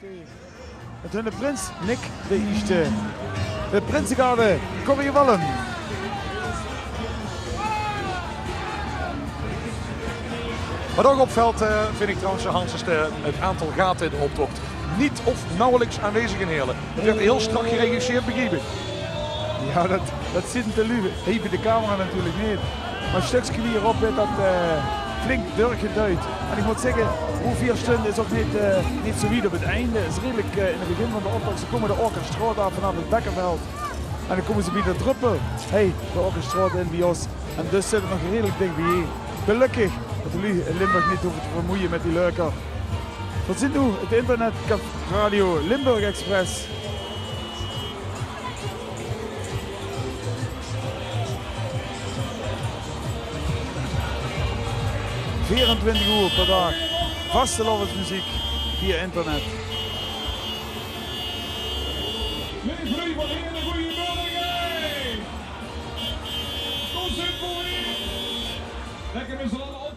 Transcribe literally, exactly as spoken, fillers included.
Mit hunne prins Nick de Ieësjte. De prinsegarde, Corrie Wallum. Wat ouch opvèlt, eh, vin ich trouwens, Hans, is de, het aantal gate in de optocht. Neet of nauwelijks aanwezig in Heerle. Het werd heel strak geregisseerd, begreep ich. Jao, det, det zeen de luuj hie bie de camera natuurlik neet. Mer 't stökske wie hie op weurt det, eh, flink durchgeduid. En ich mót zègke, wie veer sjtunde is ouch neet, eh, neet zo wied op 't einde. Is redelik, eh, in 't begin van de optocht. Ze kómme de Aokerstraot aaf vanaaf 't Bekkerveld. En dan kómme ze bie de Druppel. Hey, de Aokerstraot in bie ós. En dus zit 't nog redelik dich bie. Gelökkig det de luuj in Limburg neet hove te vermoeie mit die leuker. Veer zeen noe 't internet, Radio Limburg Express. Veerentwintig oer per daag vastelaovesmeziek via internet. Leef luuj van Heerle, goeiemorge. Kom zit veur. Lekker mit z'n allen.